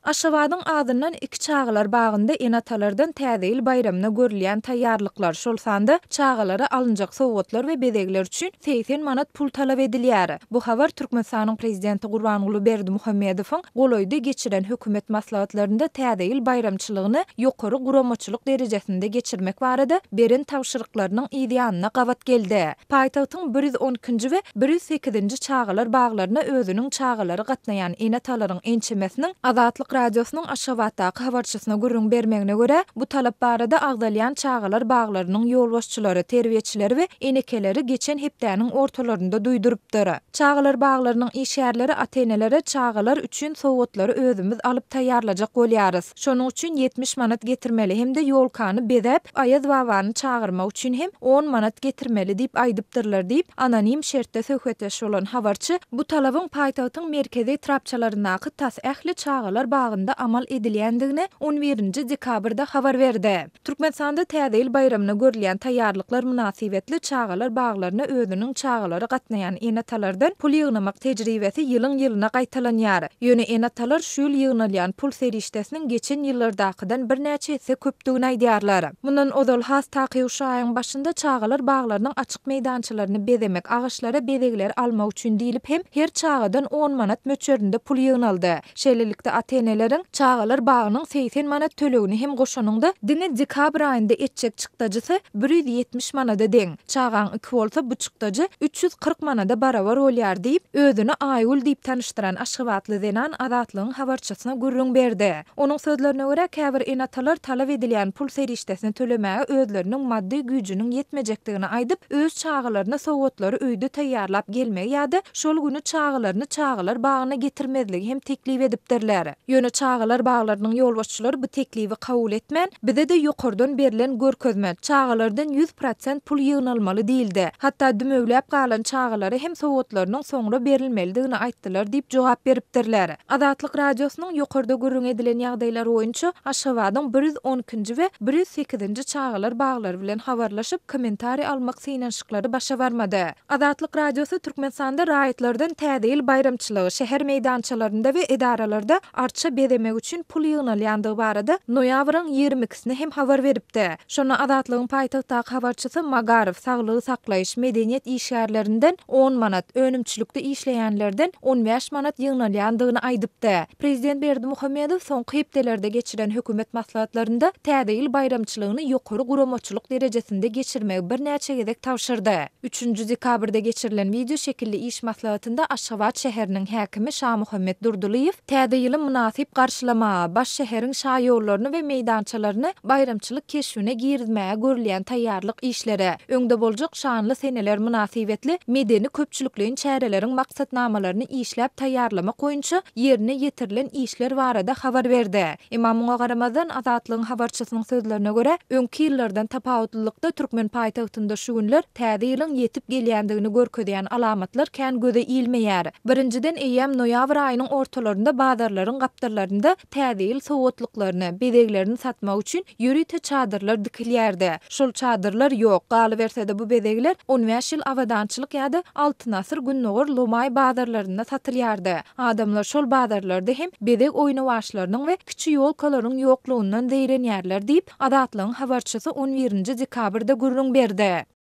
Aşgabadyň azyndan iki çagalar bagynda ene-atalardan Täze ýyl baýramyna görülýän taýýarlyklar, şol sanda çagalara alynjak sowgatlar we bezegler üçin 80 manat pul talap edilýär. Bu habar Türkmenistanyň Prezidenti Gurbanguly Berdimuhamedowyň golaýda geçiren hökümet maslahatlarynda Täze ýyl baýramçylygyny ýokary guramaçylyk derejesinde geçirmek barada beren tabşyryklarynyň yzýanyna gabat geldi. Paýtagtyň 112-nji we 108-nji çagalar baglaryna özüniň çagalary gatnaýan ene-atalaryň ençemesiniň Azatlyk Radiosynyň Aşgabatdaky habarçysyna gürrüň bermegine görä, bu talap barada agzalýan çagalar baglarynyň ýolbaşçylary, terbiýeçileri we enekeleri geçen hepdäniň ortalarynda duýdurypdyr. Çagalar baglarynyň işgärleri ata-enelere çagalar üçin sowgatlary özümiz alyp taýýarlajak bolýarys. Şonuň üçin 70 manat getirmeli hem-de ýolkany bezäp, Aýaz babany çagyrmak üçin hem on manat getirmeli diýip aýdypdyrlar diýip, anonim şertde söhbetdeş bolan habarçy bu talabyň paýtagtyň merkezi etrapçalaryndaky tas ähli çagalar bagynda amal edilýändigini on birinji dekabrda habar berdi. Türkmenistanda Täze ýyl baýramyna görülýän taýýarlyklar mynasybetli çagalar baglaryna özüniň çagalary gatnaýan ene-atalardan pul ýygnamak tejribesi ýylyň-ýylyna gaýtalanýar. Ýöne ene-atalar şu ýyl ýygnalýan pul serişdesiniň geçen ýyllardakydan birnäçe esse köpdügini aýdýarlar. Mundan ozal, has takygy şu aýyň başynda çagalar baglarynyň açyk meýdançalaryny bezemek, agaçlara bezegleri almak üçin diýlip hem her çagadan on manat möçberinde pul ýygnaldy. Şeýlelikde, ata-eneleriň çagalar bagynyň 80 manat tölegini hem goşanyňda, diňe dekabr aýynda etjek çykdajysy 170 manada deň. Çagaň iki bolsa, bu çykdajy 340 manada barabar bolýar diýip, özüni Aýgül diýip tanyşdyran aşgabatly zenan Azatlygyň habarçysyna gürrüň berdi. Onuň sözlerine görä, käbir ene-atalar talap edilýän pul serişdesini tölemäge özleriniň maddy güýjüniň ýetmejekdigini aýdyp, öz çagalaryna sowgatlary öýde taýýarlap gelmegi ýa-da şol güni çagalaryny çagalar bagyna getirmezligi hem teklip edipdirler. Ýöne çagalar baglarynyň ýolbaşçylary bu teklibi kabul etmän, bize-de ýokardan berlen görkezme, çagalardan 100% pul ýygnalmaly diýildi. Hatda dümewläp galan çagalara hem sowgatlarynyň soňra berilmelidigini aýtdylar diýip jogap beripdirler. Azatlyk Radiosynyň ýokarda gürrüň edilen ýagdaýlar boýunça Aşgabadyň 112-nji we 108-nji çagalar baglary bilen habarlaşyp, kommentariý almak synanyşyklary başa barmady. Azatlyk Radiosy Türkmenistanda raýatlardan Täze ýyl baýramçylygy, şäher meýdançalarynda we edaralarda arça bezemek üçin pul ýygnalýandygy barada noýabryň ýigrimi ikisine hem habar beripdi. Şonda Azatlygyň paýtagtdaky habarçysy Magaryf, saglygy saklaýyş, medeniýet işgärlerinden on manat, önümçilikde işleýänlerden 15 manat ýygnalýandygyny aýdypdy. Prezident Berdimuhamedow soňky hepdelerde geçiren hökümet maslahatlarynda Täze ýyl baýramçylygyny ýokary guramaçylyk derejesinde geçirmegi birnäçe gezek tabşyrdy. Üçünji dekabrda geçirilen wideo şekilli iş maslahatynda Aşgabat şäheriniň häkimi Şamuhammet Durdylyýew Täze ýyly mynasyp garşylamaga, baş şäheriň şaýollaryny we meýdançalaryny baýramçylyk keşbine girizmäge görülýän taýýarlyk işleri, öňde boljak şanly seneler mynasybetli medeni-köpçülikleýin çäreleriň maksatnamalaryny işläp taýýarlamak boýunça ýerine ýetirilen işler barada habar berdi. Emma muňa garamazdan, Azatlygyň habarçysynyň sözlerine görä, öňki ýyllardan tapawutlylykda türkmen paýtagtynda şu günler Täze ýylyň ýetip gelýändigini görkezýän alamatlar kän göze ilmeýär. Birinjiden, eýýäm noýabr aýynyň ortalarynda bazarlaryň gapdallarynda Täze ýyl sowgatlyklaryny, bezeglerini satmak üçin ýörite çadyrlar dikilýärdi. Şol çadyrlar ýok. Galyberse-de bu bezegler 15 ýyl abadançylyk ýa-da Altyn asyr gündogar lomaý bazarlarynda satylýardy. Adamlar şol bazarlarda hem bezeg oýnawaçlarynyň we kiçi ýolkalaryň ýoklugyndan zeýrenýärler diýip, Azatlygyň habarçysy on birinji dekabrda gürrüň berdi.